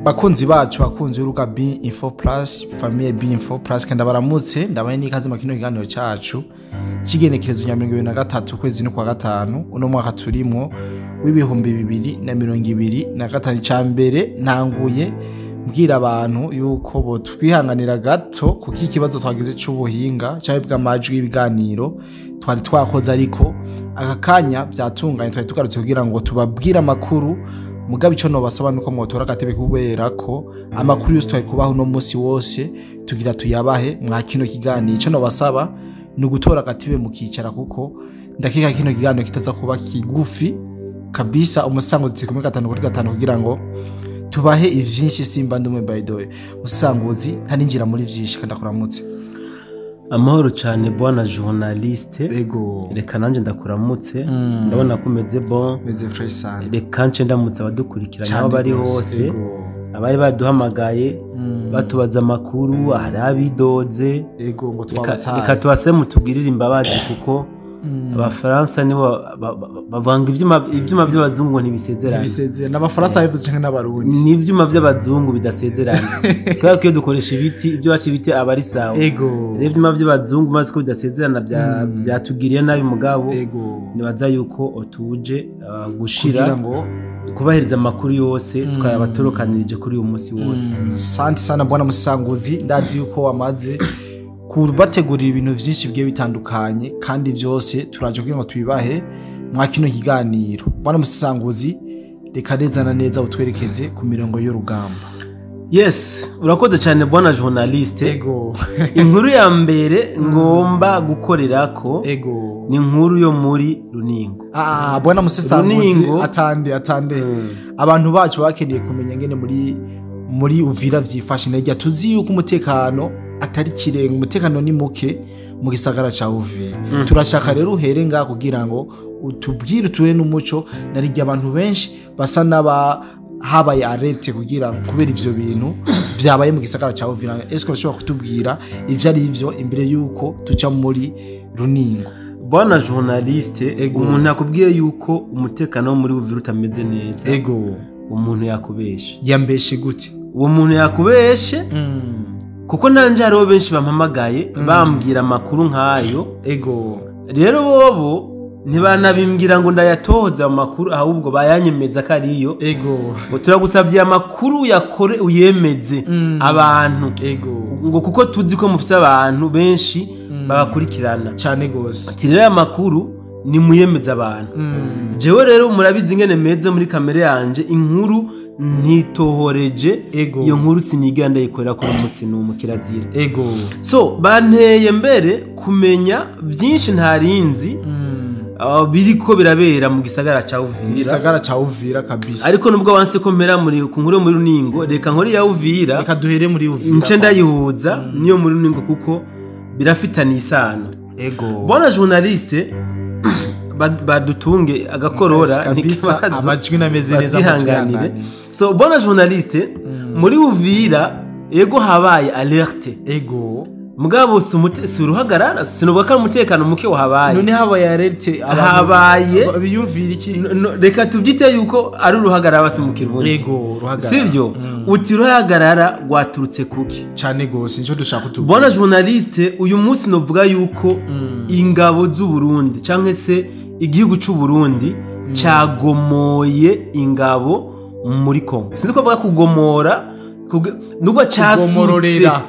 Bakunzi bacu, bakunzi b'urubuga B Info Plus, famille B Info Plus, kandi baramutse, ndabaye n'ikaze mu kino kiganiro cacu c'igenekerezo rya 23 ukwezi no kwa gatanu uno mwaka turimwo w'2025. Ca mbere ntanguye mbwira abantu yuko botwihanganira gato kuko ikibazo twagize c'ubuhinga canke bw'amajwi y'ibiganiro twari twakoze, ariko aka kanya vyatunganye, twari tugarutse kugira ngo tubabwire amakuru. Mugabo ico nobasaba nuko mwotora agatebe, kubera ko amakuru yose twari kubaha uno musi wose tugira tuyabahe mwa kino kiganiro. Ico nobasaba ni ugutora agatebe mukicara, kuko ndakeka kino kiganiro kitaza kuba kigufi kabisa. Umusango turi kumwe gatanu kuri gatanu kugira ngo tubahe ivyinshi. Simba ndumwe, by the way, musanguzi, ntaninjira muri vyinshi, kandi akuramutse. Amahoro cyane, bwana journaliste. Ego. Reka nanjye ndakuramutse, ndabona ko umeze bon. Meze fresh sana. Reka nce ndamutse abadukurikiranye aho Cane bari gose, hose, ego. abari baduhamagaye batubaza amakuru, hari abidoze. Ego, ngo Reka twabataye. reka tubase mutugirire imbabazi, kuko Abafaransa nibo bavanga ivyuma vy'abazungu ngo ntibisezerana. Ntibisezerana. N'Abafaransa babivuze canke n'Abarundi? Ni ivyuma vy'abazungu bidasezerana, kubera ko iyo dukoresha ibiti, ibyo baca ibiti aba ari sawa. Rero ivyuma vy'abazungu maze ko bidasezerana byatugiriye nabi, mugabo nibaza yuko tuje gushira kugira ngo kubahiriza amakuru yose twayabatorokanirije kuri uyu munsi wose. Asante sana, bwana musanguzi. Ndazi yuko wamaze kubategurira ibintu vyinshi bigiye bitandukanye, kandi vyose turaje kugira ngo tubibahe mwa kino kiganiro. Bwana musanguzi, reka neza na neza utwerekeze ku mirongo y'urugamba. Yes, urakoze cyane, bwana journaliste. Inkuru ya mbere ngomba gukorerako ni inkuru yo muri Runingo. Ah, bwana musesanguzi. Runingo. Atande atande, abantu bacu bakeneye kumenya ngene muri Uvira vyifashe. Nirya tuzi yuko umutekano atari kirenga, umutekano ni muke mu gisagara ca Uvira. Turashaka rero uhere ngaha kugira ngo utubwire, utuhe n'umuco, narirya abantu benshi basa n'aba habaye alerte kugira kubera ivyo bintu vyabaye mu gisagara ca Uvira. Est-ce que urashobora kutubwira ivyo ari ivyo imbere yuko tuca muri Runingo? Bwana journaliste, umuntu yakubwiye yuko umutekano wo muri Uvira utameze neza, umuntu yakubeshe. Yambeshe gute? Uwo muntu yakubeshe, kuko nanje hariho benshi bampamagaye bambwira amakuru nk'ayo. Rero bobo ntibanabimbwira ngo ndayatoza mu makuru, ahubwo bayanyemeza ko ariyo, ngo turagusabye amakuru yakore uyemeze abantu, ngo kuko tuzi ko mufise abantu benshi babakurikirana. Cyane gose. Ati rero aya makuru nimuyemeze abantu. Jewe rero murabizi ingene meze muri kamere yanje, inkuru ntitohoreje, iyo nkuru sinigera ndayikorera kuri umunsi n'umwe, kirazira. So banteye mbere kumenya byinshi ntarinzi biriko birabera mu gisagara ca Uvira. Gisagara ca Uvira kabisa. Ariko nubwo wanse ko mpera muri ku nkuru yo muri Runingo, reka nkuru ya Uvira. Reka duhere muri Uvira. Nce ndayihuza niyo muri Runingo kuko birafitanye isano. Bwana journaliste, badutunge agakorora. Kabisa. N'ikibazo. Amajwi nameze neza. Batwihanganire. Mutwihanganire. So bwana journaliste, muri Uvira ego habaye alerte, mugabo si uruhagarara, sinuvuga ko ari umutekano muke wahabaye. None habaye alerte? Habaye Biyumvira iki? No, reka tubyite yuko ari uruhagarara basi mu Kirundi. Ego, uruhagarara. Sivyo? Uti uruhagarara rwaturutse kuki? Cyane gose, nico dushaka kutubwira. Bwana journaliste, uyu munsi novuga yuko ingabo z'u Burundi canke se igihugu c'u Burundi cagomoye ingabo muri Congo. Sinzi ko bavuga kugomora, nubwo casutse Kugomororera.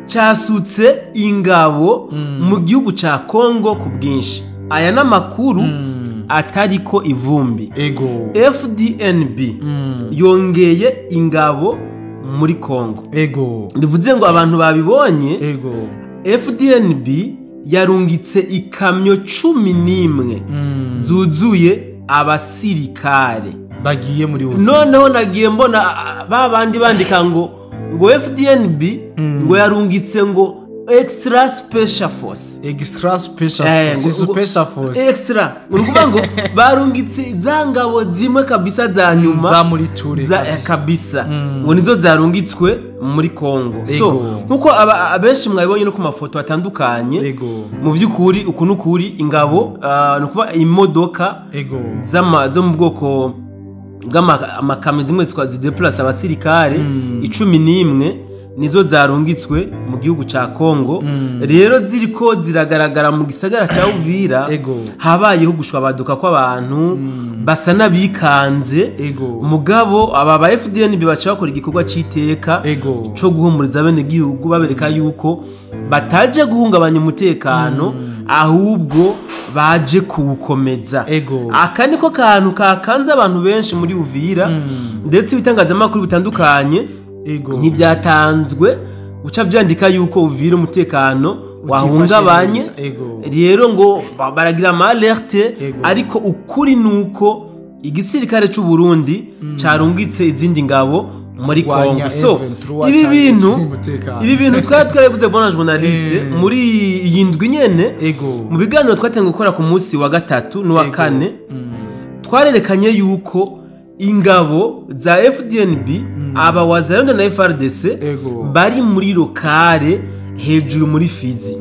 Casutse ingabo mu gihugu ca Congo ku bwinshi. Aya n'amakuru atariko ivumbi. FDNB yongeye ingabo muri Congo. Bivuze ngo abantu babibonye, FDNB yarungitse ikamyo 11 zuzuye abasirikare bagiye muri Uvira. Noneho nagiye mbona ba bandi bandika ngo FDNB ngo yarungitse ngo extra special force. Extra special force? Special force. Extra, ni ukuvuga ngo barungitse za ngabo zimwe kabisa za nyuma za muri ture. Za Kabisa. Kabisa, ngo nizo zarungitswe muri Congo. So nkuko abenshi mwabibonye no ku mafoto atandukanye, mu by'ukuri uku n'ukuri ingabo, ni ukuvuga imodoka zo mu bwoko bw'amakamyo zimwe zideplasa abasirikare 11 nizo zarungitswe mu gihugu ca Kongo. Rero ziriko ziragaragara mu gisagara ca Uvira. Habayeho gushwabaduka kw'abantu basa n'abikanze. Mugabo aba ba FDNB baca bakora igikorwa c'iteka co guhumuriza bene gihugu, babereka yuko bataje guhungabanya umutekano, ahubwo baje kuwukomeza. Aka niko kantu kakanze abantu benshi muri Uvira, ndetse ibitangazamakuru bitandukanye ntibyatanzwe uca byandika yuko Uvira umutekano wahungabanye. Rero ngo baragira ama alerte, ariko ukuri nuko igisirikare c'u Burundi carungitse izindi ngabo muri Kongo. So ibi bintu twaravuze bona journaliste muri iyi ndwi nyene mu biganiro twatangiye gukora ku munsi wa 3 n'uwa 4, twarerekanye yuko ingabo za FDNB aba Wazalendo na FRDC bari muri lokale hejuru muri Fizi.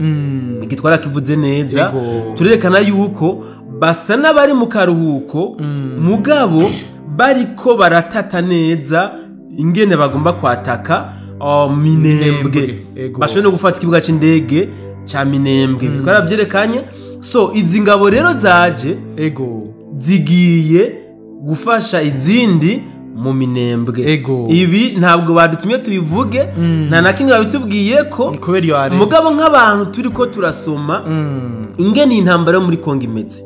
Iki twarakivuze neza, turerekana yuko basa n'abari mu karuhuko, mugabo bariko baratata neza ingene bagomba kwataka Minembwe, bashobora no gufata ikibuga c'indege ca Minembwe. Twarabyerekanye. So izi ngabo rero zaje zigiye gufasha izindi mu Minembwe. Ibi ntabwo badutumye tubivuge, nta na kimwe babitubwiye ko, mugabo nk'abantu turiko turasoma ingene intambara muri Kongo imeze,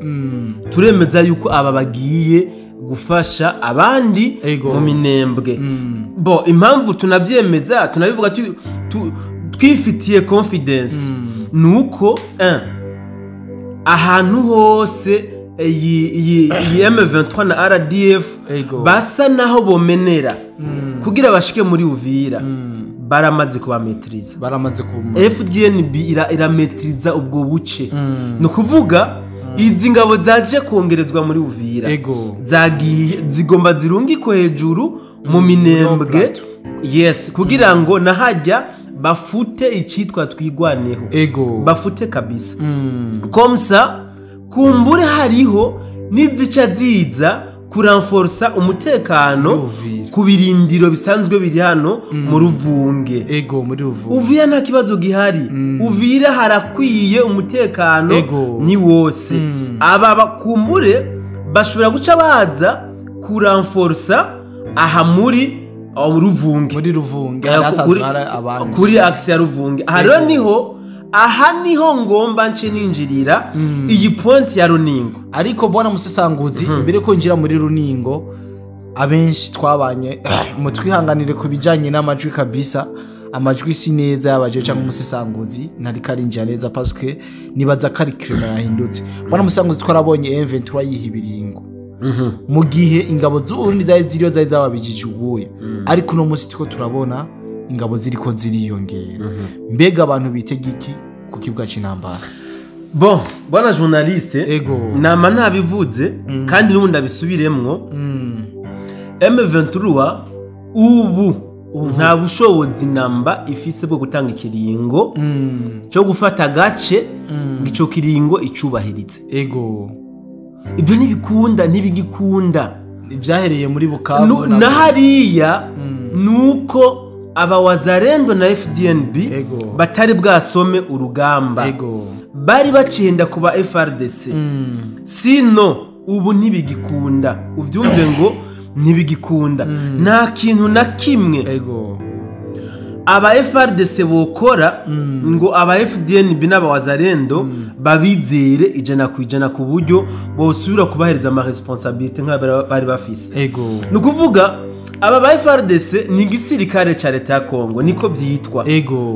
turemeza yuko aba bagiye gufasha abandi mu Minembwe. Bo impamvu tunabyemeza tunabivuga twifitiye confidence nuko ahantu hose iyi M23 na RDF basa naho bomenera kugira bashike muri Uvira, baramaze kubametriza, baramaze ku FDNB irametriza ubwo buce. No kuvuga izi ngabo zaje kongerezwa muri Uvira zagiye zigomba zirungikwe hejuru mu Minembwe, yes, kugira ngo nahajya bafute icitwa twigwaneho, bafute kabisa. Komsa kumbure hariho nizica ziza kuranforsa umutekano ku birindiro bisanzwe biri hano mu Ruvunge. Muri Ruvunge Uvira nta kibazo gihari. Uvira harakwiye umutekano ni wose. Aba bakumbure bashobora guca baza kuranforsa aha muri Ruvunge, muri Ruvunge kuri axe ya Ruvunge. Aha niho, aha niho ngomba nce ninjirira iyi point ya Runingo. Ariko bona musesanguzi, mbere ko njira muri Runingo, abenshi twabanye mutwihanganire ku bijanye n'amajwi kabisa. Amajwi si neza yabaje cyangwa umusesanguzi ntari karinjira neza parce que nibaza kari crema yahindutse. Bona musesanguzi twarabonye M23 yihibiringo mu gihe ingabo z'Uburundi zari ziriyo zari zababijije uguye, ariko no munsi tuko turabona ingabo ziriko ziriyongera. Mbega abantu bitega iki ku kibuga c'intambara? Bon, bwana journaliste, nama nabivuze kandi n'ubu ndabisubiremwo. M23 ubu nta bushobozi namba ifise bwo gutanga ikiringo cyo gufata agace ico kiringo icubahiritse. Ibyo ntibikunda, ntibigikunda. Ibyahereye muri Bukavu na hariya nuko aba Wazalendo na FDNB batari bwasome urugamba, bari bacenda kuba FRDC. Sino ubu ntibigikunda, uvyumve ngo ntibigikunda. Nta kintu na kimwe aba FRDC bokora ngo aba FDNB n'aba Wazalendo babizere 100% ku buryo bosubira kubahereza ama responsabilité nka bari bafise. Nukuvuga aba ba FRDC ni igisirikare ca leta ya Kongo, niko byitwa.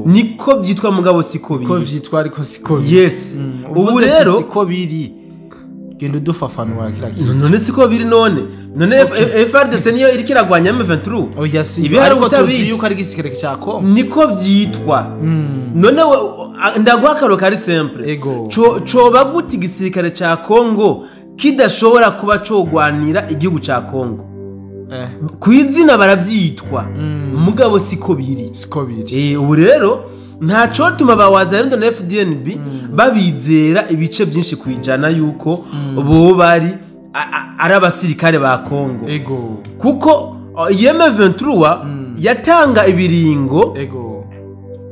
Niko byitwa mugabo siko biri. Niko byitwa ariko siko biri. Yes. Ubu rero siko biri. Genda udufafanura kira kintu. None siko biri none. None FRDC niyo iri kiragwanya M23. Oya si. Ibi hari utabizi yuko ari igisirikare ca Kongo. Niko byitwa. None ndaguha akaro kari simple. Coba gute igisirikare ca Kongo kidashobora kuba cogwanira igihugu ca Kongo? Kwizina barabyitwa mugabo siko biri, siko biri. Ubu rero nta cotuma ba Wazalendo na FDNB babizera ibice byinshi kwijana yuko bo bari ari abasirikare ba Kongo. Ego. Kuko M23 yatanga ibiringo ego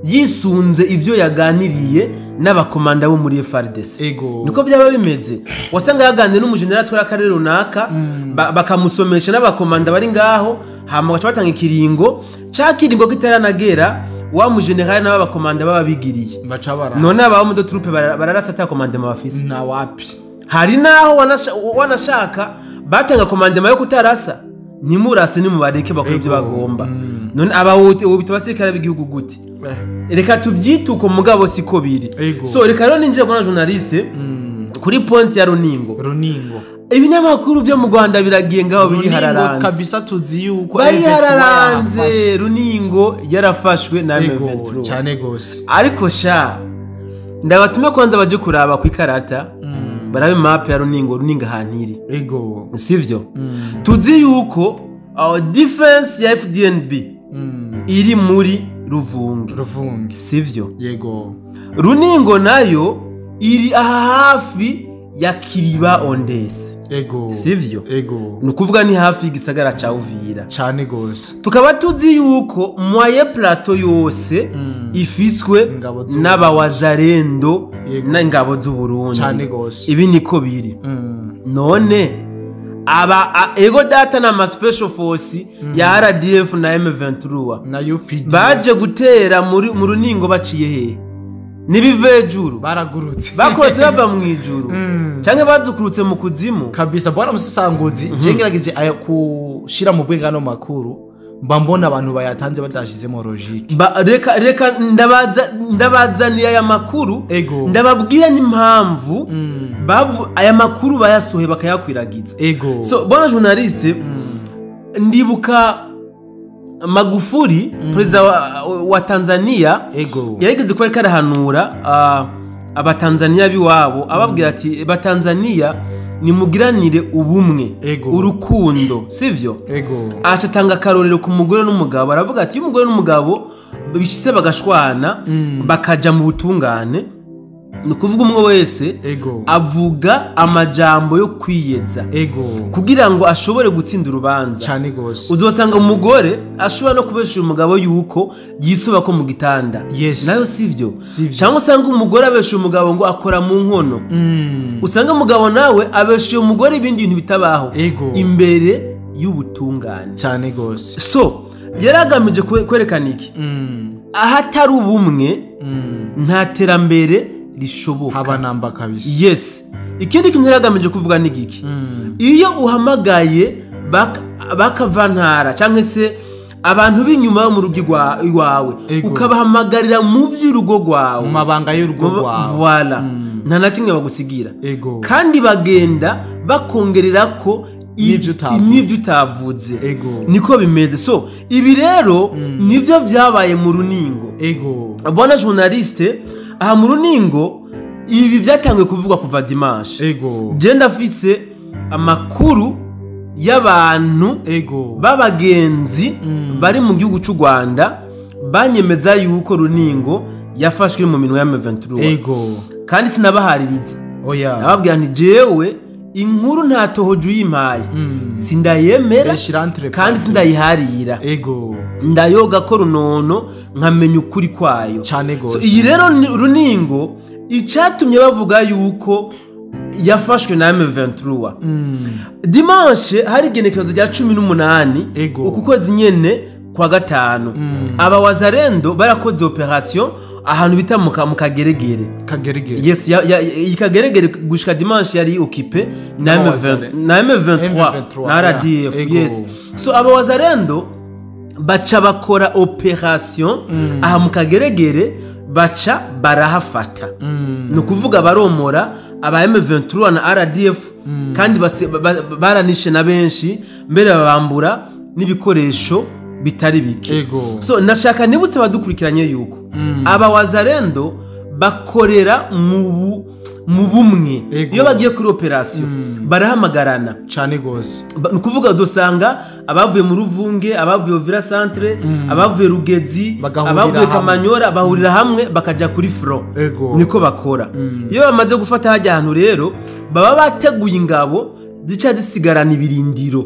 yisunze ivyo yaganiriye n'abakomanda bo muri FARDC. Ego. Niko byaba bimeze. Wasanga yaganiriye n'umujenerali atwara akarere runaka, bakamusomesha n'abakomanda bari ngaho, hama bagaca batanga ikiringo, ca kiringo kitaranagera wa mujenerali n'abakomanda baba bigiriye. Baca bara. None aba mu troupe bararasa ata commandement bafise. Na wapi? Hari naho wanashaka batanga commandement yo kutarasa. Nimurase nimubareke bakora ibyo bagomba. None aba wobita abasirikare b'igihugu gute? Reka tuvyituko mugabo siko biri. So reka rero ninje bona journaliste kuri point ya Runingo. Runingo. Ibinyamakuru byo mu Rwanda biragiye ngaho biri hararanze. Kabisa tuzi yuko bari hararanze. Runingo yarafashwe na M23 cyane gose. Ariko sha ndabatume kwanza baje kuraba ku ikarata. Barabe map ya Runingo, Runingo ahantu iri. Ego. Sivyo? Tuzi yuko defense ya FDNB iri muri Ruvungi. Ruvungi. Sivyo? Yego. Runingo nayo iri aha hafi ya Kiriba Ondesi. Ego. Sivyo? Ego. Nukuvuga ni hafi y'igisagara ca Uvira. Cyane gose. Tukaba tuzi yuko Moyen Plateau yose ifiswe n'abawazarendo n'ingabo z'u Burundi. Cyane gose. Ibi niko biri. None aba ego data na ma special force ya RDF na M23 na UPD baje gutera muri Runingo baciye he? Nibivejuru baragurutse bakorotse bava mu ijuru canke bazukurutse mu kuzimu kabisa. Bwana musasanguzi, je ngerageje kushira mu bwenge no makuru mba mbona abantu bayatanze badashizemo logique. Reka ndabazaniye aya makuru, ndababwira n'impamvu aya makuru bayasohe bakayakwiragiza. So bwana journaliste, ndibuka Magufuli perezida wa Tanzania yarigeze kuba ariko arahanura abatanzania biwabo ababwira ati batanzania nimugiranire ubumwe, urukundo, sivyo? Aca atanga akarorero ku mugore n'umugabo, aravuga ati iyo umugore n'umugabo bishitse bagashwana bakaja mu butungane, ni ukuvuga umwe wese avuga amajambo yo kwiyeza kugira ngo ashobore gutsinda urubanza. Cyane gose. Uzosanga umugore ashobora no kubesha umugabo yuko yisuba ko mu gitanda. Nayo sivyo. Cyangwa usanga umugore abesha umugabo ngo akora mu nkono. Usanga umugabo nawe abesha umugore ibindi bintu bitabaho imbere y'ubutungane. Cyane gose. So yaragamije kwerekana iki? Ahatari ubumwe nta terambere rishoboka. Haba namba kabisa. Yes. Ikindi kintu yaragamije kuvuga ni giki? Iyo uhamagaye bakavantara cyangwa se abantu b'inyuma mu rugo iwawe ukabahamagarira mu vy'urugo rwawe, mu mabanga y'urugo rwawe, voilà, nta na kimwe bagusigira. Kandi bagenda bakongerera ko n'ivyo utavuze. Niko bimeze. So ibi rero nivyo vyabaye mu Runingo. Bwana journaliste, aha mu Runingo ibi byatangiye kuvugwa kuva dimanche. Je ndafise amakuru y'abantu b'abagenzi bari mu gihugu cy'u Rwanda banyemeza yuko Runingo yafashwe mu minwe ya M23. Kandi sinabahaririza. Oya. Nababwira nti jewe inkuru ntatohoje uyimpaye sindayemera kandi sindayiharira. Ndayoga ko runono nkamenya ukuri kwayo. So iyi rero Runingo icatumye bavuga yuko yafashwe na M23. Dimanche hari igenekerezo rya 18 uku kwezi nyene kwa gatanu. Aba wazarendo barakoze operation ahantu bita mu Kageregere. Kageregere. Yes, Kageregere gushika dimanche yari occupé na M23 na RDF. Yes. So aba wazarendo baca bakora operation aha mu Kageregere, baca barahafata. Nukuvuga baromora aba M23 na RDF kandi baranishe na benshi mbere babambura n'ibikoresho bitari bike. So nashaka nibutse badukurikiranye yuko aba wazarendo bakorera mu bumwe. Iyo bagiye kuri operation barahamagarana cyane gose. Nukuvuga dosanga abavuye mu Ruvunge, abavuye Uvira Centre, abavuye Rugezi, abavuye Kamanyora bahurira hamwe bakaja kuri front. Niko bakora. Iyo bamaze gufata hajya ahantu rero baba bateguye ingabo zica zisigarana ibirindiro,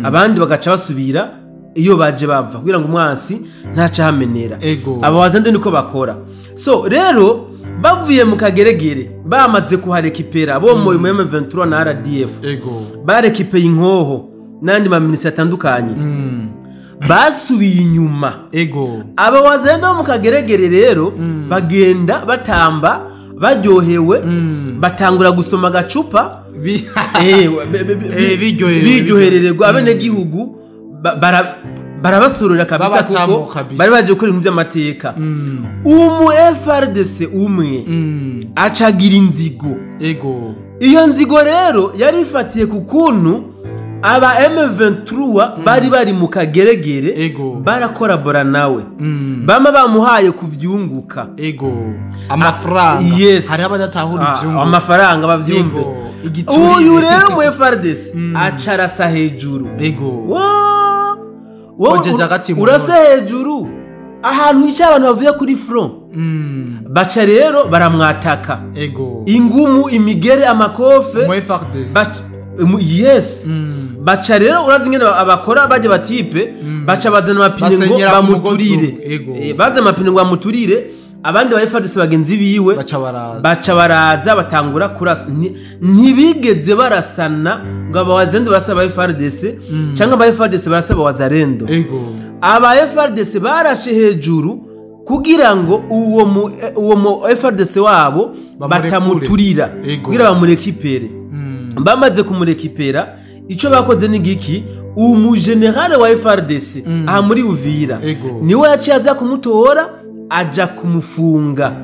abandi bagaca basubira iyo baje bava kugira ngo umwansi ntaca hamenera. Aba Wazalendo niko bakora. So rero bavuye mu Kageregere bamaze kuharekipera bo mu M23 na RDF, barekipeye inkoho n'andi maminisitiri atandukanye, basubiye inyuma. Aba Wazalendo bo mu Kageregere rero bagenda batamba baryohewe, batangura gusoma agacupa, biryohererwa abenegihugu barabasurura kabisa, kuko bari baje gukora ibintu by'amateka. Umu FRDC umwe acagira inzigo. Iyo nzigo rero yari ifatiye ku kuntu aba M23 bari mu Kageregere barakorabora nawe, bama bamuhaye kuvyunguka. Amafaranga. Hari abadatahura ivyunguka, amafaranga bavyumve. Uyu rero mu FRDC acarasa hejuru. Urasa hejuru ahantu hica abantu bavuye kuri front. Baca rero baramwataka. Ingumu, imigere, amakofe. Mu FRDC. Yes. Baca rero urazi ngene abakora baje batipe, baca bazana amapine ngo bamuturire. Bazana amapine ngo bamuturire, abandi ba FRDC bagenzi biwe baca baraza batangura kurasa. Ntibigeze barasana ngo abawazendo barasaba FRDC cyangwa aba FRDC barasaba Wazalendo. Aba FRDC barashe hejuru kugira ngo uwo mu FRDC wabo batamuturira, kugira bamurekipere. Bamaze kumurekipera, ico bakoze ni giki? Umu general wa FRDC aha muri Uvira niwe yaciye aza kumutora, aja kumufunga.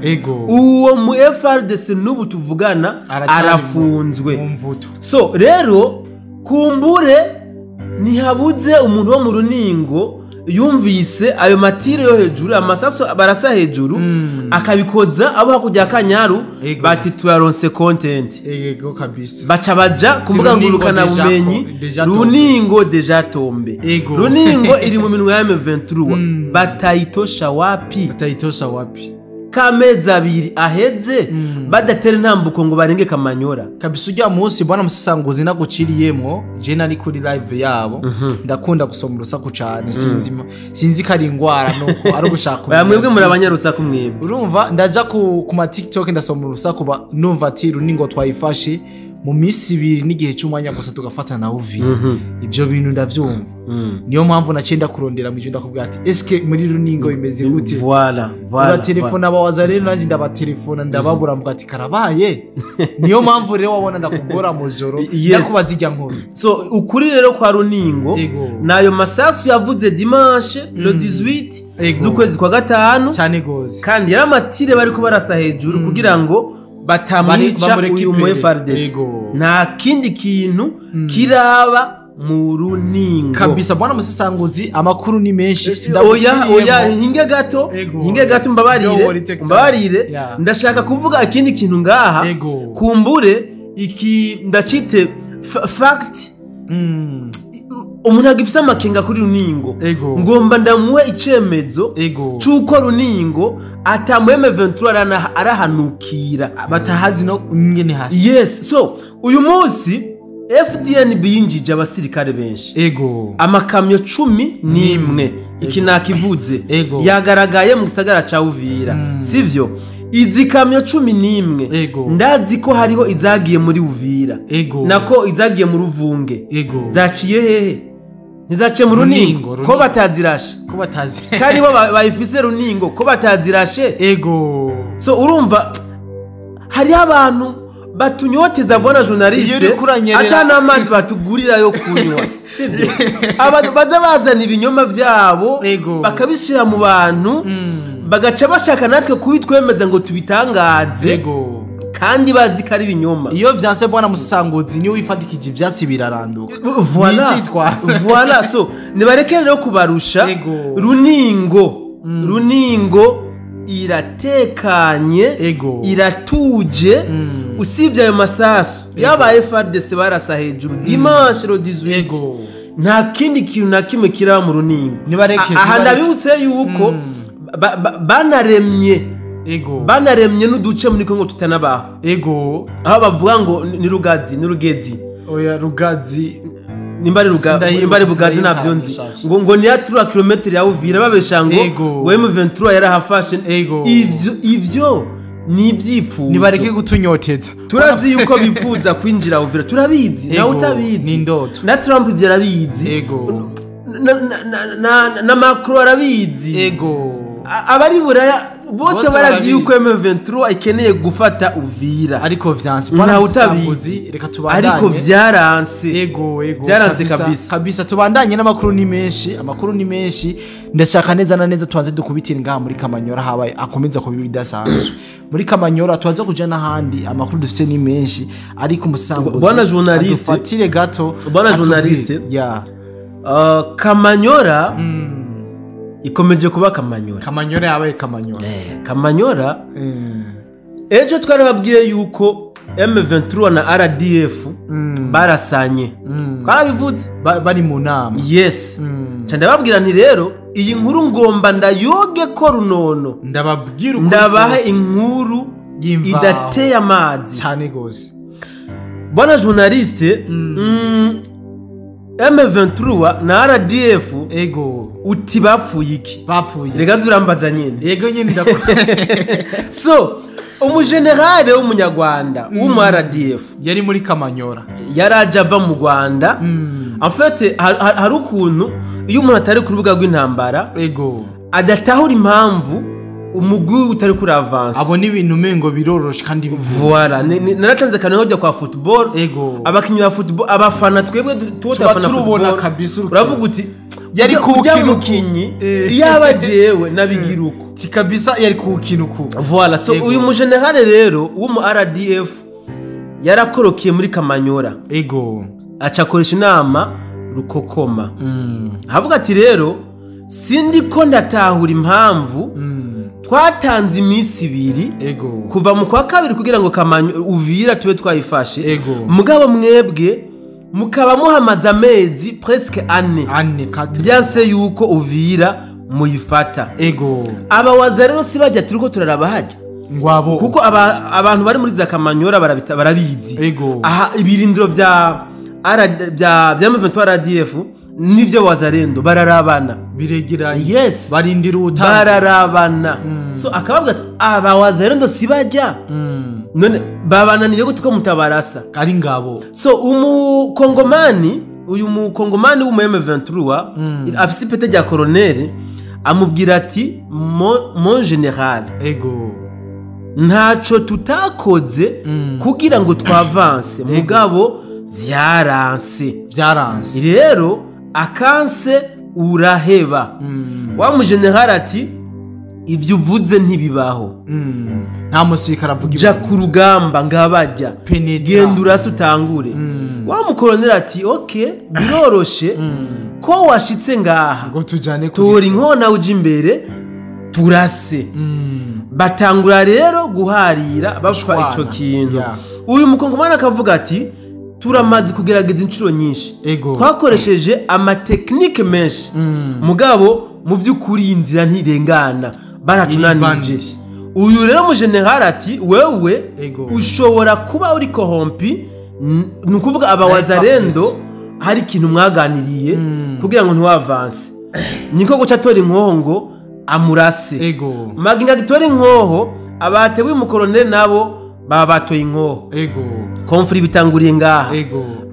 Uwo mu FRDC n'ubu tuvugana arafunzwe. So rero kumbure ntihabuze umuntu wo mu Runingo yumvise ayo matire yo hejuru, amasaso barasa hejuru, akabikoza abo hakujya Kanyaru, bati turaronse content. Kabisa. Baca baja kumbuga ngurukana bumenyi, Runingo deja tombe. Runingo iri mu minwe ya M23. Batayitosha wapi? Batayitosha wapi? Kamezi abiri aheze badatera intambuko ngo barenge Kamanyora. Kabisa. Ujya munsi bwana musasanguzi naguciriyemwo, je nari kuri live yabo, ndakunda gusoma urusaku cyane, sinzi ko ari ingwara nuko ari ugushaka. Mwebwe muri abanyarusaku mwebwe. Urumva ndaja ku ma TikTok ndasoma urusaku, numva ati Runingo twayifashe mu minsi ibiri n'igihe cy'umwanya gusa tugafata na Uvira. Ibyo bintu ndavyumva. Niyo mpamvu nacenda kurondera mu ndakubwira ati eske muri Runingo bimeze gute? Voilà, voilà. Uratelefona abawaza rero nanje ndabatelefona ndababura mvuga ati karabaye. Niyo mpamvu rero wabona ndakugora mu joro ndakubaza ijya nkuru. So ukuri rero kwa Runingo nayo masasu yavuze dimanche le 18 z'ukwezi kwa gatanu cyane gose, kandi yaramatire bariko barasa hejuru kugira ngo batamwica uyu mu FRDC. Nta kindi kintu kiraba mu Runingo kabisa. Bwana musasanguzi amakuru ni menshi. Oya hinge gato mbabarire, ndashaka kuvuga ikindi kintu ngaha. Kumbure iki ndacite fact. Umuntu agifise amakenga kuri Runingo, ngomba ndamuwe icemezo cuko Runingo atamu M23 arahanukira batahazi no ngene hasi. Yes. So uyu munsi FDNB yinjije abasirikare benshi. Amakamyo 11 iki nakivuze yagaragaye mu gisagara ca Uvira, sivyo? Izi kamyo 11 ndazi ko hariho izagiye muri Uvira, nako izagiye mu Ruvunge. Zaciye hehe? Ntizaciye mu Runingo ko batazirashe, ko batazi kandi bo bayifise Runingo ko batazirashe. So urumva hari abantu batunyoteza bwana journaliste atana amazi batugurira yo kunywa, sivyo? Baza bazana ibinyoma vyabo bakabishira mu bantu, bagaca bashaka natwe kubitwemeza ngo tubitangaze, kandi bazi ko ari ibinyoma. Iyo vyanse bwana musanguzi niyo wifadikije ivyatsi biraranduka. Voilà. So nibareke rero kubarusha. Runingo iratekanye, iratuje. Usibye ayo masasu yabaye FARDC barasa hejuru dimanche le 18, nta kindi kintu na kimwe kiraba mu Runingo. Aha ndabibutse yuko banaremye n'uduce muri Kongo tutanabaho. Aho bavuga ngo ni Rugazi, ni Rugezi. Oya, Rugazi. Nimba ari Bugazi navyo nzi, ngo ni ya 3 km ya Uvira, babesha ngo ngo M23 yarahafashe. Ivyo ni ivyipfuzo, nibareke gutunyoteza. Turazi yuko bifuza kwinjira Uvira, turabizi, nawe utabizi ni ndoto. Na Trump ivyo arabizi, na Macron arabizi, abari Buraya bose barazi yuko M23 ikeneye gufata Uvira, ariko vyanse. Ntawe utabizi, reka tubandanye, ariko vyaranse. Ego vyaranse kabisa. Tubandanye n'amakuru ni menshi, amakuru ni menshi. Ndashaka neza na neza tubanze dukubitira ngaha muri Kamanyora, habaye akomeza kuba bidasanzwe muri Kamanyora, tubanze kuja n'ahandi, amakuru dufite ni menshi, ariko umusango bwana journaliste dufatire gato, bwana journaliste ya Kamanyora ikomeje kuba Kamanyora. Kamanyora yabaye Kamanyora. Kamanyora ejo twarababwiye yuko M23 na RDF barasanye. Twarabivuze bari mu nama. Yes. Nca ndababwira nti rero iyi nkuru ngomba ndayoge ko runono. Ndababwira uko ndabaha inkuru idateye amazi cyane gose. Bwana journaliste, M23 na RDF ego uti bapfuye iki? Bapfuye. Rega turambaza nyine. Yego nyine. So umugenerale w'umunyarwanda w'umu RDF yari muri Kamanyora, yaraje ava mu Rwanda. En fait hari ukuntu iyo umuntu atari ku rubuga rw'intambara ego adatahura impamvu umugwi utari kuri avance, abona ibintu mengo biroroshe kandi voilà. Naratanze kantu kujya kwa football, ego abakinyi ba football, abafana twebwe tuba turubona kabisa, uravuga uti yari ku mukinyi yaba jewe nabigira uko kabisa, yari ku kintu. Voilà. So uyu mugenerale rero w'umu RDF yarakorokiye muri Kamanyora, ego aca akoresha inama rukokoma. Havuga ati rero sindi ko ndatahura impamvu twatanze iminsi ibiri ego kuva mu kwa kabiri kugira ngo Uvira tube twayifashe, ego mugabo mwebwe mukaba muhamaze amezi presque ane byanse yuko Uvira muyifata. Ego abawaza rero si bajya turiko turaraba hajya ngwabo, kuko abantu bari muri za Kamanyora barabizi. Ego aha ibirindiro bya M23 RDF nivyo wazarendo bararabana biregeranye. Yes, barindira ubutanga bararabana. So akababwa ati aba wazarendo si bajya none babananiye gute ko mutabarasa ari ngabo. So umukongomani, uyu mukongomani w'umu M23 afise ipete rya colonel, amubwira ati mon general, ego ntaco tutakoze kugira ngo twavanse, mugabo vyaranse. Rero akanse uraheba. Wa mugeneral ati ibyo uvuze ntibibaho. Nta musirikare avuga ja ku rugamba ngabajya genda urase utangure. Wa mukoloneli ati okay biroroshe ko washitse ngaha ngo tujane tora inkona uje imbere turase. Batangura rero guharira bapfa ico kintu. Uyu mukongomani akavuga ati turamaze kugerageza inshuro nyinshi, twakoresheje amatekinike menshi, mugabo mu by'ukuri inzira ntirengana, baratunanije. Uyu rero mu general ati wewe ushobora kuba uri corrompi, ni ukuvuga abawazarendo hari ikintu mwaganiriye kugira ngo ntiwavanse. Niko guca atora inkoho ngo amurase. Maginga gitora inkoho, abatewe umukoroneri nabo baba batoye inkoho. Konfuri bitanguriye ngaha.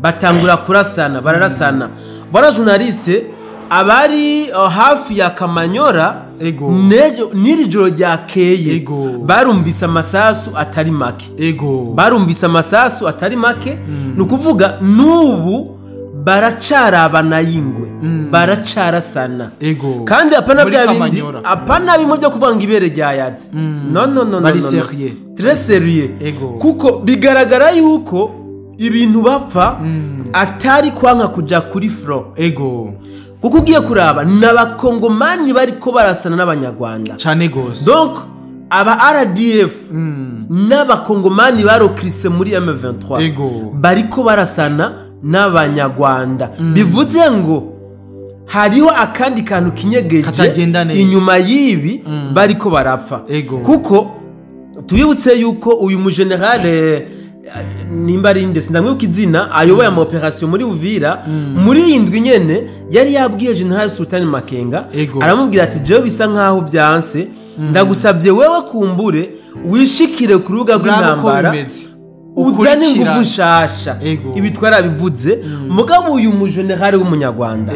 Batangura kurasana, bararasana. Bwana journaliste abari hafi ya Kamanyora n'iri joro ryakeye barumvise amasasu atari make. Barumvise amasasu atari make, ni ukuvuga n'ubu baracarabana y'ingwe, baracarasana. Kandi apana bya bindi, apana bimwe byo kuvuga ngo ibere ryayaze. No no no no. Bari sérieux. Très sérieux. Kuko bigaragara yuko ibintu bapfa atari kwanka kuja kuri front. Kuko ugiye kuraba n'abakongomani bariko barasana n'abanyarwanda cyane gose. Donc aba RDF n'abakongomani barokrise muri M23 bariko barasana n'abanyarwanda. Bivuze ngo hariho akandi kantu kinyegeje inyuma y'ibi bariko barapfa. Kuko tubibutse yuko uyu mugenerale nimba ari nde sindamwibuka izina ayoboye ama operation muri Uvira, muri iyi ndwi nyene yari yabwiye General Sultan Makenga, aramubwira ati jewe bisa nkaho byanse, ndagusabye wewe kumbure wishikire ku rubuga rw'intambara uzane ingufu nshasha. Ibi twarabivuze. Mugabo uyu mu general w'umunyarwanda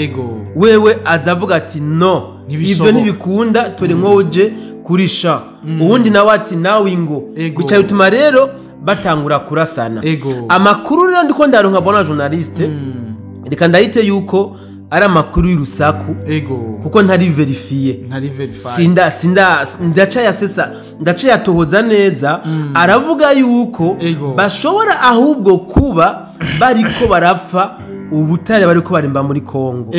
wewe azavuga ati no, ivyo ntibikunda, tore nkoje kurisha. Uwundi nawe ati nawe ingo. Bica bituma rero batangura kurasana. Amakuru rero ndiko ndaronka bona journaliste, reka ndahite yuko ari amakuru y'urusaku, kuko ntari verifiye, sinda ndacayasesa ndacayatohoza neza. Aravuga yuko bashobora ahubwo kuba bariko barapfa ubutare bariko barimba muri Kongo.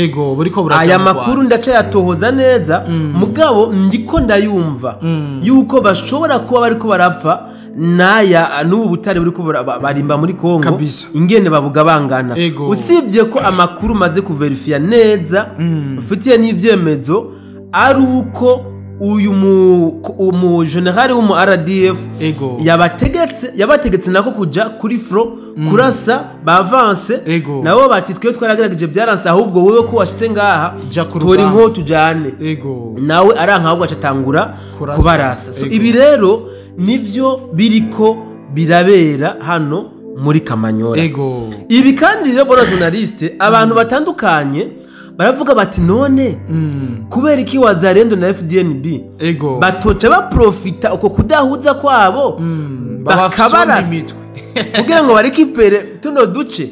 Aya makuru ndacayatohoza neza, mugabo ndiko ndayumva yuko bashobora kuba bariko barapfa naya n'ubu butare buriko barimba muri Kongo, ingene babugabangana. Usibye ko amakuru maze kuverifya neza, mfitiye n'ivyemezo ari uko uyu mu general wo mu RDF yabategetse nako kuja kuri front kurasa bavance, nabo bati twe twaragerageje byaranse, ahubwo wewe ko washitse ngaha tori nko tujane. Nawe aranka ahubwo acatangura kubarasa. So ibi rero nivyo biriko birabera hano muri Kamanyora. Ibi kandi rero bona journaliste, abantu batandukanye baravuga bati none kubera iki Wazalendo na FDNB batoca baprofita uko kudahuza kwabo bakabarasa kugira ngo barikipere tuno duce.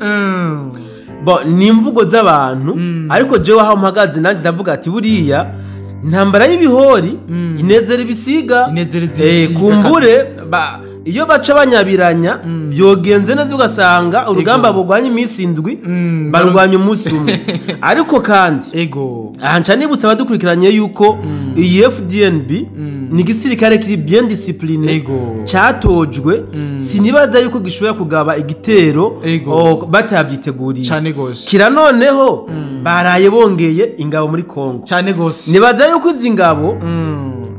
Bo ni imvugo z'abantu, ariko jewe aho mpagaze nanjye ndavuga ati buriya intambara y'ibihori inezera ibisiga, kumbure iyo baca banyabiranya byogenze neza ugasanga urugamba bugwanya iminsi indwi barwanya umunsi umwe. Ariko kandi aha nca nibutsa abadukurikiranye yuko iyi FDNB ni igisirikare kiri bien discipliné, cyatojwe, sinibaza yuko gishobora kugaba igitero batavyiteguriye. Kira noneho baraye bongeye ingabo muri Kongo. Nibaza yuko izi ngabo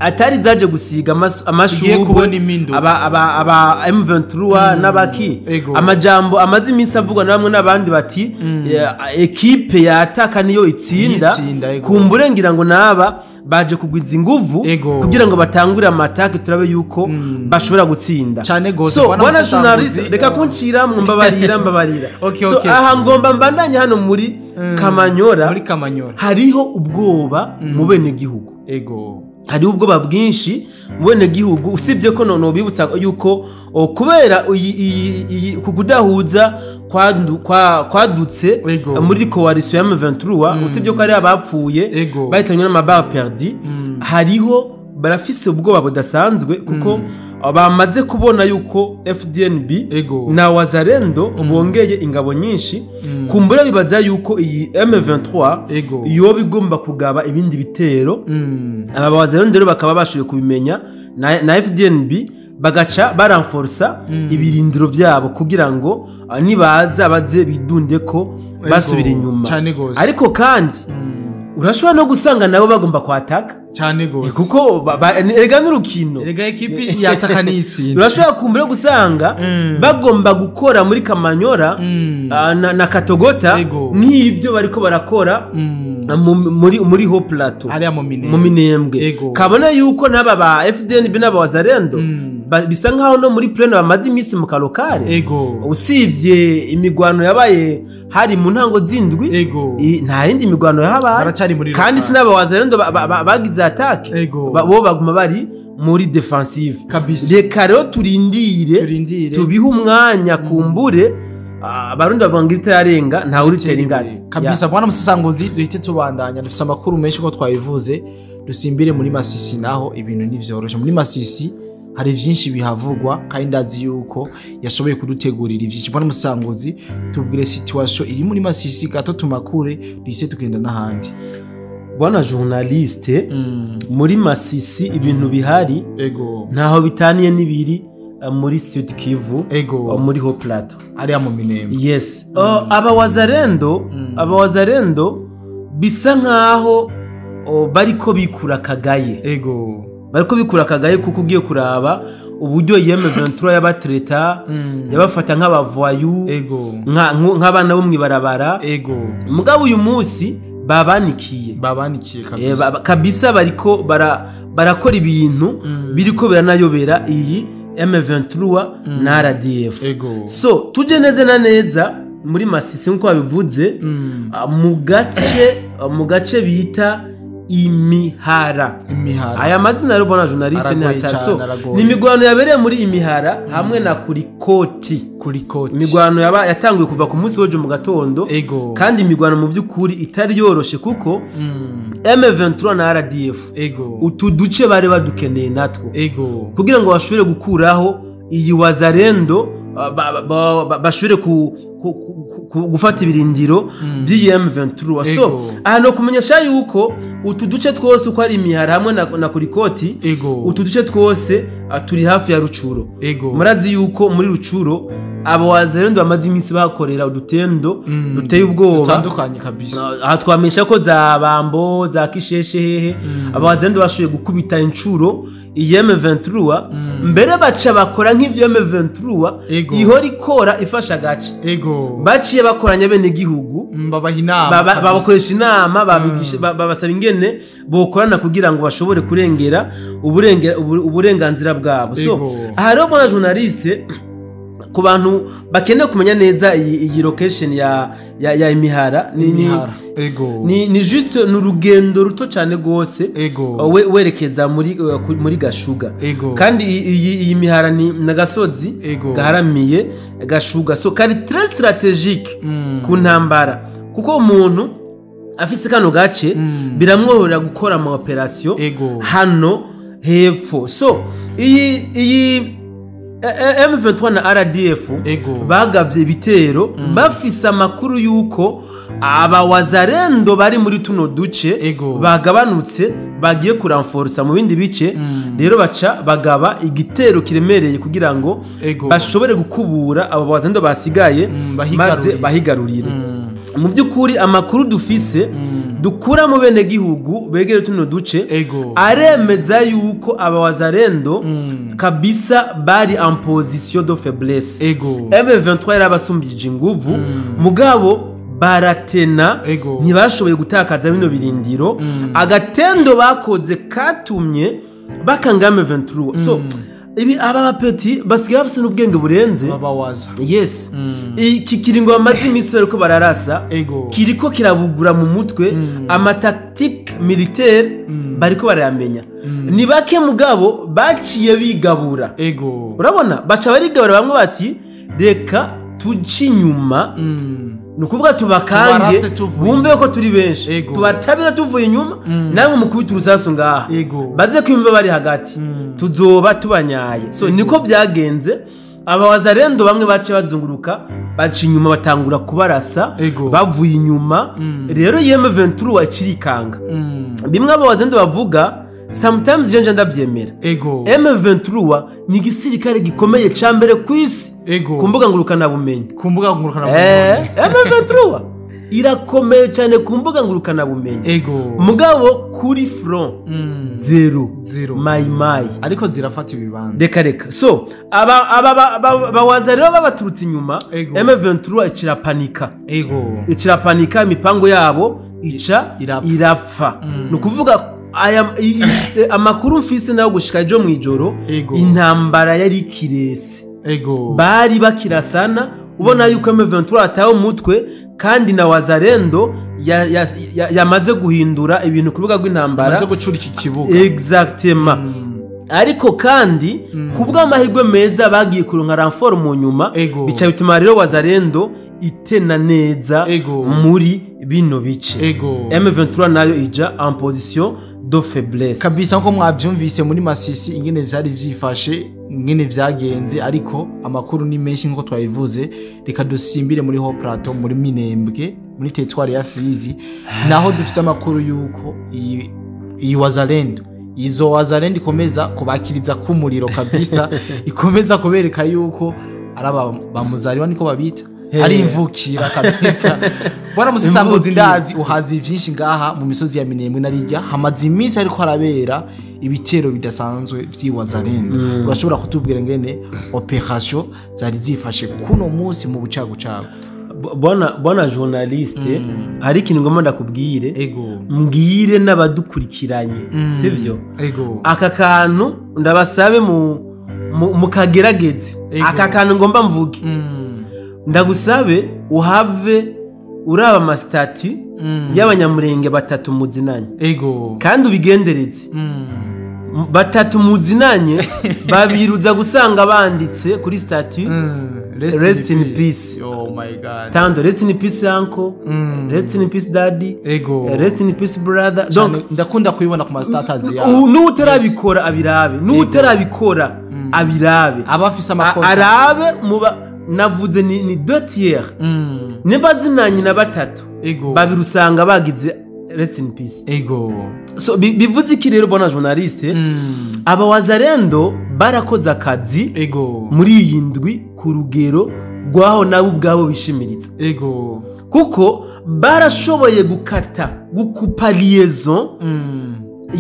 atari zaje gusiga amashurwe aba M23 n'abaki. Amajambo amaze iminsi avugwa na bamwe n'abandi bati ekipe yataka niyo itsinda, kumbure ngira ngo naba baje kugwiza inguvu kugira ngo batangure amatake turabe yuko bashobora gutsinda. So bwana journaliste, reka kuncira mbabarira. So aha ngomba mbandanye hano muri Kamanyora. Muri Kamanyora hariho ubwoba mu bene gihugu. Hari ubwoba bwinshi mu bene gihugu, usibye ko none bibutsa yuko kubera kukudahuza kwadutse muri coalition ya M23, usibye ko ari abapfuye bahitanywe n'amabara perdu, hariho barafise ubwoba budasanzwe kuko bamaze kubona yuko FDNB na Wazalendo bongeye ingabo nyinshi. Kumbura bibaza yuko iyi M23 iyo bigomba kugaba ibindi bitero, aba Wazalendo bakaba bashoboye kubimenya na FDNB bagaca baranforsa ibirindiro byabo kugira ngo nibaza baze bidunde ko basubira inyuma. Ariko kandi urashobora no gusanga nabo bagomba kwataka cyane gose, kuko erega n'urukino, erega ekipi yataka n'itsinda. Urashobora kumbura gusanga bagomba gukora muri Kamanyora na Katogota n'ivyo bariko barakora muri Haut Plateau hariya mu Minembwe. Kabona yuko n'aba ba FDNB n'aba Wazalendo bisa nkaho no muri plane bamaze iminsi mu kalokare, usibye imigwano yabaye hari mu ntango zindwi, nta yindi migwano yahabaye, kandi sinaba Wazalendo bagize attaque, bo baguma bari muri defensive. Reka rero turindire tubihe umwanya kumbure abarundi bavuga itarenga nta uritera ingati kabisa. Bwana musasanguzi, duhite tubandanya, dufite amakuru menshi ko twabivuze. Dusimbire muri Masisi, naho ibintu ntivyoroshe. Muri Masisi hari vyinshi bihavugwa kandi ndazi yuko yashoboye kudutegurira ivyinshi. Bwana musanguzi, tubwire situation iri muri Masisi gato tumakure duhise tugenda n'ahandi. Bwana journaliste, muri Masisi ibintu bihari ntaho bitaniye n'ibiri muri Sud Kivu, muri Haut Plateau hariya mu Minembwe. Yes. Aba Wazalendo bisa nkaho bariko bikura kagaye. Bariko bikura kagaye kuko ugiye kuraba Uburyo M23 yabatreta, yabafata nk'abavoyu, nk'abana bo mwibarabara. Mugabo uyu munsi babanikiye kabisa. Kabisa bariko barakora ibintu biriko biranayobera iyi M23 na RDF. So tuje neza na neza muri Masisi nkuko babivuze, mu gace bita Imihara. Aya mazina rero bona journaliste ni hatari. So ni imigwano yabereye muri Imihara hamwe na Kurikoti. Imigwano yatanguye kuva ku munsi w'ejo mu gatondo, kandi imigwano mu by'ukuri itari yoroshe kuko M23 na RDF utu duce bari badukeneye natwo kugira ngo bashobore gukuraho iyi Wazalendo, bashobore gufata ibirindiro by'iyi M23. So aha no kumenyesha yuko utu duce twose uko ari Imihara hamwe na Kurikoti, utu duce twose turi hafi ya Rucuro. Murazi yuko muri Rucuro abo Wazalendo bamaze iminsi bakorera udutendo duteye ubwoba dutandukanye kabisa. Aha twamenyesha ko za Bambo, za Kisheshe hehe, abo Wazalendo bashoboye gukubita incuro iyi M23, mbere baca bakora nk'ivyo M23 ihora ikora ifasha gace. Baciye bakoranya bene gihugu, babaha inama, babakoresha inama, babigisha, babasaba ingene bokorana kugira ngo bashobore kurengera uburenganzira bwabo. So aha rero bona journaliste, ku bantu bakeneye kumenya neza iyi location ya Imihara, ni juste n'urugendo ruto cyane gose werekeza muri Gashuga. Kandi iyi Mihara ni nagasozi gaharamiye Gashuga, so kari très stratégique ku ntambara, kuko umuntu afise kano gace biramworohera gukora ama operation hano hepfo. So iyi M23 na RDF bagavye ibitero bafise amakuru yuko aba Wazalendo bari muri tuno duce bagabanutse, bagiye kuranforsa mu bindi bice. Rero baca bagaba igitero kiremereye kugira ngo bashobore gukubura aba Wazalendo basigaye maze bahigarurire. Mu by'ukuri amakuru dufise dukura mu bene gihugu begere tuno duce aremeza yuko aba Wazalendo kabisa bari en position de faiblesse. M23 yarabasumbije inguvu, mugabo baratena, ntibashoboye gutakaza bino birindiro. Agatendo bakoze katumye bakanga M23. So ibi aba bapeti basigaye bafise n'ubwenge burenze babawaza. Yes. Iki kiringo bamaze iminsi bariko bararasa kiriko kirabugura mu mutwe, ama tactique militaire bariko barayamenya. Ni bake mugabo baciye bigabura. Urabona baca barigabura, bamwe bati reka tuci inyuma, nukuvuga tubakange bumve ko turi benshi, tubatabira tuvuye inyuma, namwe mukubita urusasu ngaha baze kwimva bari hagati, tuzoba tubanyaye. So niko byagenze, aba Wazalendo bamwe bace bazunguruka baca inyuma batangura kubarasa bavuye inyuma. Rero M23 wakirikanga bimwe aba Wazalendo bavuga, sometimes je ndavyemera. M23 ni igisirikare gikomeye ca mbere kwisi ku mbuga ngurukana bumenyi. M23 irakomeye cyane ku mbuga ngurukana bumenyi. Mugabo kuri front zero mai ariko zirafata ibibanza. Reka so aba Wazalendo babaturutse inyuma, M23 ikirapanika. Ikirapanika, imipango yabo ica irapfa. Nukuvuga amakuru mfise nayo gushika ejo mwijoro, intambara yari kirese. Bari bakirasana, ubona yuko M23 atawe umutwe, kandi na Wazalendo yamaze guhindura ibintu ku rubuga rw'intambara, yamaze gucura iki kibuga. Exactement. Ariko kandi kubwa amahirwe meza bagiye kuronka renfort mu nyuma, bica bituma rero Wazalendo itena neza muri bino bice. M23 nayo ija en position de faiblesse kabisa. Nko mwavyumvise muri Masisi ingene vyari vyifashe, ingene vyagenze, ariko amakuru ni menshi nko twabivuze. Reka dusimbire muri Haut Plateau, muri Minembwe, muri territoire ya Fizi, naho dufise amakuru yuko iyi Wazalendo, izo Wazalendo ikomeza kubakiriza kumuriro kabisa, ikomeza kubereka yuko araba bamuzariwa niko babita, ari imvukira kabisa. Bwana Musesanguzi, ndazi uhazi vyinshi ngaha mu misozi ya Minembwe narijya hamaze iminsi ariko harabera ibitero bidasanzwe vy'iwazalendo. Urashobora kutubwira ngene operation zari zifashe kuno munsi mu bucagucagu? Bwana journaliste, hari ikintu ngomba ndakubwire. Ego. Mbwire n'abadukurikiranye, sivyo? Ego. Aka kantu ndabasabe mukagerageze. Aka kantu ngomba mvuge. Ndagusabe uhave uraba ama-statut y'abanyamurenge batatu muzinanye. Ego. Kandi ubigendereze. Batatu muzinanye babiruza gusanga banditse kuri statut "Rest in peace." Oh my God. Tando "Rest in peace uncle", "Rest in peace daddy", Ego. "Rest in peace brother". Donc ndakunda kubibona ku ma status yawe. N'utarabikora abirabe, n'utarabikora abirabe. Abafise amakonti arabe muba navuze ni deux tiers. Nimba zinanye na batatu, Ego. babiri usanga bagize "Rest in peace". Ego. So bivuze iki rero, bona journaliste? Aba wazalendo barakoze akazi Ego. muri iyi ndwi ku rugero rwaho nabo ubwabo bishimiriza, Ego. kuko barashoboye gukata, gukupa liaison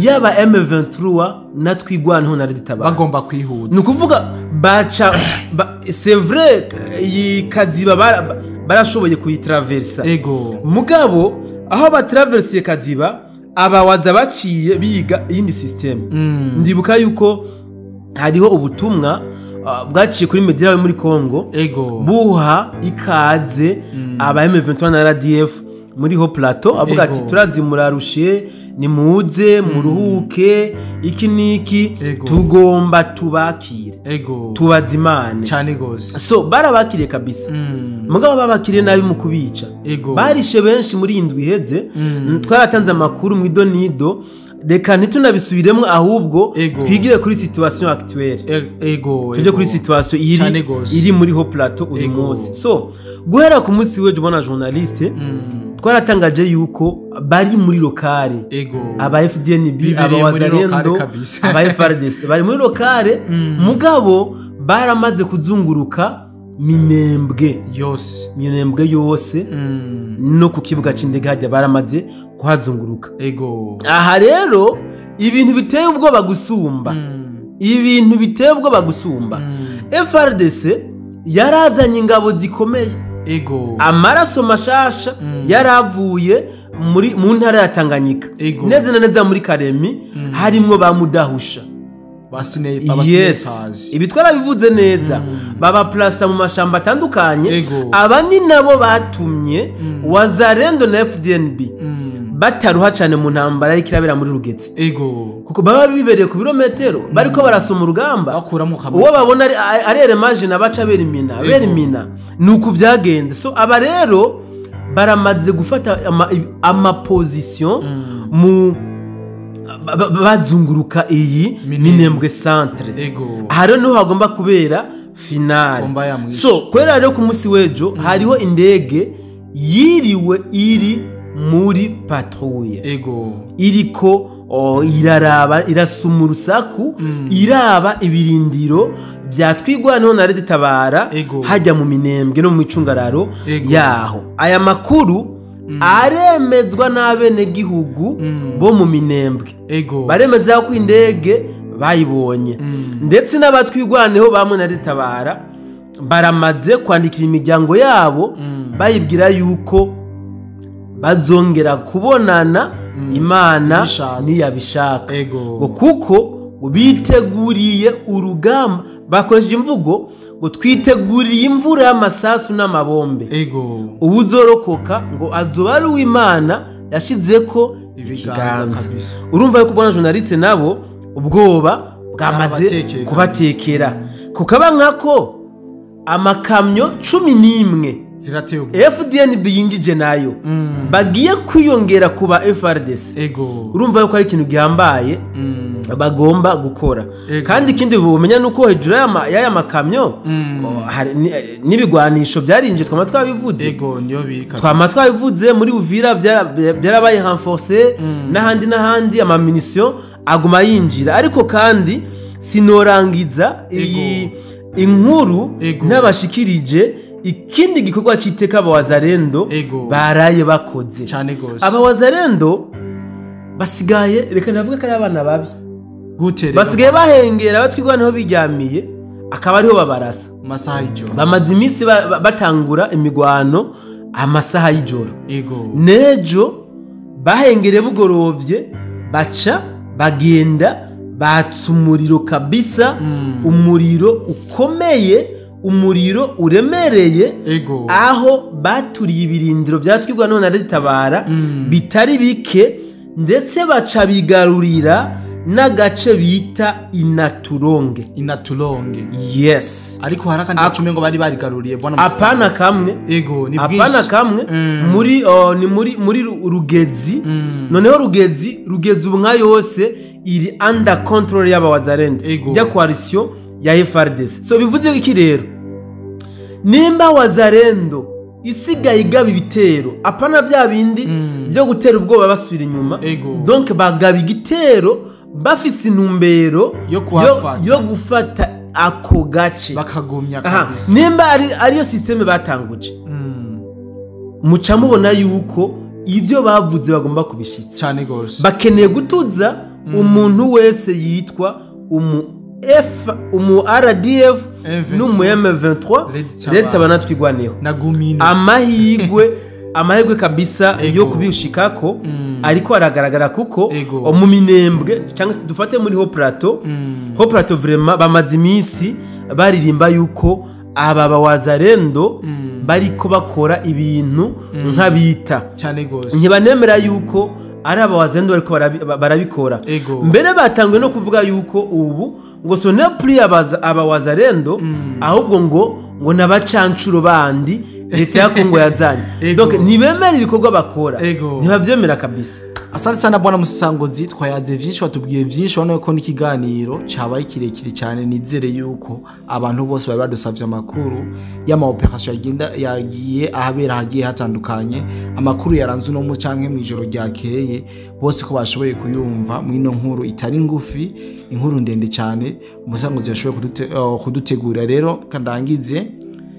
yaba M23 na Twigwaneho na RED-Tabara. Bagomba kwihuza. Ni ukuvuga baca c'est vrai, iyi Kaziba barashoboye kuyitraversa. Ego. Mugabo aho batraversiye Kaziba, abawaza baciye biga iyindi système. Ndibuka yuko hariho ubutumwa bwaciye kuri media yo muri Congo Ego. buha ikaze aba M23 na RDF muri Haut Plateau, avuga ati: "Turazi murarushe, nimuze muruhuke iki niki." Ego. Tugomba tubakire, Ego. tubazimane. Cyane gose. So barabakiriye kabisa, mugabo babakiriye nabi mu kubica. Ego. Barishe benshi muri iyi ndwi iheze. Twaratanze amakuru mu idonido, reka ntitunabisubiremo, ahubwo Ego. twigire kuri situation actuelle. Ego. Tujye kuri situation Cane iri gose. iri muri Haut Plateau uyu Ego. munsi. So guhera ku munsi w'ejo, ubona journaliste, twaratangaje yuko bari muri locale. Ego. Aba FDNB, Bibereye aba muri Wazalendo, locale kabisa. aba FARDC bari muri locale, mugabo baramaze kuzunguruka Minembwe yose. Minembwe yose, no ku kibuga c'indege hajya baramaze kuhazunguruka. Ego. Aha rero ibintu biteye ubwoba gusumba, ibintu biteye ubwoba gusumba, FARDC yarazanye ingabo zikomeye, Ego. amaraso mashasha yaravuye muri mu ntara ya Tanganyika, Ego. neza na neza muri Karemi, harimwo ba Mudahusha. Ba sniper, Yes. snipers. Ibi twarabivuze neza, baba plasa mu mashamba atandukanye. Ego. Aba ni nabo batumye Wazalendo na FDNB bataruha cyane mu ntambara y'ikirabera muri Rugezi, Ego. kuko baba bibereye ku birometero bariko barasoma urugamba, Bakuramo kamwe. uwo babona ari eremaje na baca berimina berimina. Ni uku byagenze. So aba rero baramaze gufata ama position mu bazunguruka iyi Minembwe. Minembwe centre. Ego. Aha rero niho hagomba kubera finale. Komba ya mwisho. So kubera rero ku munsi w'ejo hariho indege yiriwe iri muri patrouille, Ego. iriko iraraba, irasuma urusaku, iraba ibirindiro bya Twigwaneho na RED-Tabara Ego. hajya mu Minembwe no mu micungararo Ego. yaho. Aya makuru aremezwa n'abenegihugu bo mu Minembwe. Ego. Baremeza ko indege bayibonye, ndetse n'abatwigwaneho bamwe na RED-Tabara baramaze kwandikira imiryango yabo, bayibwira yuko bazongera kubonana Imana Ibishatse. niyabishaka, Ego. ngo kuko ngo biteguriye urugamba. Bakoresheje imvugo ngo "Twiteguriye imvura y'amasasu n'amabombe." Ego. Uwuzorokoka ngo azoba ari uw'Imana yashize ko ibiganza ikiganza. Kabisa. Urumva yuko ubona journaliste, nabo ubwoba bwamaze Bwarabatekeye. kubatekera, kukaba nkako amakamyo 11 zirateye ubwoba. FDNB yinjije nayo bagiye kwiyongera kuba FARDC. Ego. Urumva yuko ari ikintu gihambaye bagomba gukora. Ego. Kandi ikindi bumenya nuko hejuru y'aya makamyo hari n'ibigwanisho byarinjiye, twama twabivuze. Ego, niyo biri kabisa. Twama twabivuze, muri Uvira byarabaye renforcé, n'ahandi n'ahandi ama munitions aguma yinjira. Ariko kandi sinorangiza iyi inkuru Ego. n'abashikirije. Ikindi gikorwa c'iteka abawazarendo baraye bakoze cyane gose. Abawazarendo basigaye, reka navuga ko ari abana babi. Gute? Basigaye bahengera batwigwaneho biryamiye, akaba ariho babarasa amasaha y'ijoro. Bamaze iminsi batangura imigwano amasaha y'ijoro. Nejo bahengere bugorovye, baca bagenda batsa umuriro kabisa, umuriro ukomeye, umuriro uremereye, aho baturiye ibirindiro byatwigwa none Red Tabara bitari bike, ndetse baca bigarurira n'agace bita Inaturonge. Inaturonge. Yes. Ariko hari akandi gace ngo bari barigaruriye, bwana. Apana kamwe. Ego, ni bwinshi. Apana kamwe. Muri ni muri Rugezi. Noneho Rugezi ubu nka yose iri under control y'abawazarendo ya coalition ya FARDC. So bivuze iki rero? Nimba wazarendo isigaye igaba ibitero, apana bya bindi byo gutera ubwoba basubira inyuma, donc bagaba igitero bafise intumbero yo kuhafata. Yo gufata ako gace bakagumya kabisa. Nimba ari ariyo système batanguje, muca mubona yuko ivyo bavuze bagomba kubishitsa. Cyane gose. Bakeneye gutuza umuntu wese yitwa umu F, umu RDF M23, n'umu M23, Red Tabara. Red Tabara twigwaneho na Gumino. Amahirwe kabisa yo kubishikako ariko aragaragara, kuko mu Minembwe, cyangwa se dufate muri Haut Plateau, Haut Plateau vraiment bamaze iminsi baririmba yuko aba bawazarendo bariko bakora ibintu nk'abita cyane gose. Ntibanemera yuko ari abawazarendo bariko barabikora. Mbere batanguye no kuvuga yuko ubu ngo ce n'est plus abawazarendo, ahubwo ngo n'abacancuro bandi leta ya Kongo yazanye. Donc ntibemera ibikorwa bakora, ntibavyemera kabisa. Asante sana bwana Musangozi, twayaze vyinshi, watubwiye vyinshi, ubona ko n'ikiganiro cabaye kirekire cyane. Nizere yuko abantu bose bari badusavye amakuru y'ama opération yagenda yagiye ahabera hagiye hatandukanye, amakuru yaranze uno mu canke mw'ijoro ryakeye, bose ko bashoboye kuyumva mw'ino nkuru itari ngufi, inkuru ndende cyane Umusangozi yashoboye kudutegura. Rero kandangize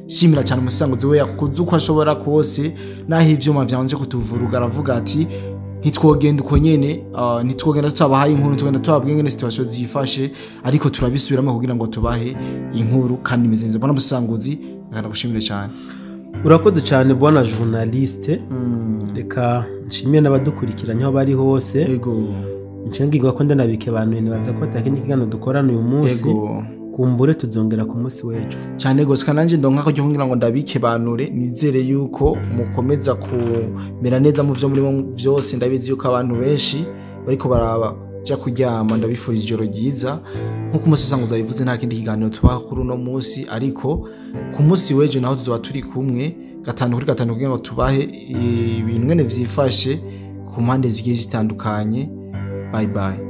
shimira cyane Umusanguzi we yakoze uko ashobora kose, naho ivyuma vyanje kutuvuruga, aravuga ati ntitwogenda uko nyene, ntitwogenda tutabahaye inkuru, ntitwogenda tubabwiye ingene situation zifashe, ariko turabisubiramo kugira ngo tubahe inkuru kandi imeze neza. Bwana Musanguzi, reka ndagushimire cyane. Urakoze cyane bwana journaliste. Reka nshimiye n'abadukurikiranye aho bari hose. Nshinga ko ndanabike abantu, nibaza ko atakindi kiganiro dukorana uyu munsi. Kumbure tuzongera ku munsi w'ejo. Cyane gose. Kandi nanje ndonka ko kugira ngo ndabike banure, nizere yuko mukomeza kumera neza mu vyo murimo vyose. Ndabizi yuko abantu benshi bariko baraba ja kuryama, ndabifuriza ijoro ryiza. Nkuko umusesanguzi yabivuze, nta kindi kiganiro tubaha kuri uno munsi, ariko ku munsi w'ejo naho tuzoba turi kumwe gatanu kuri gatanu kugira ngo tubahe ibintu ngene vyifashe ku mpande zigiye zitandukanye. Bye bye.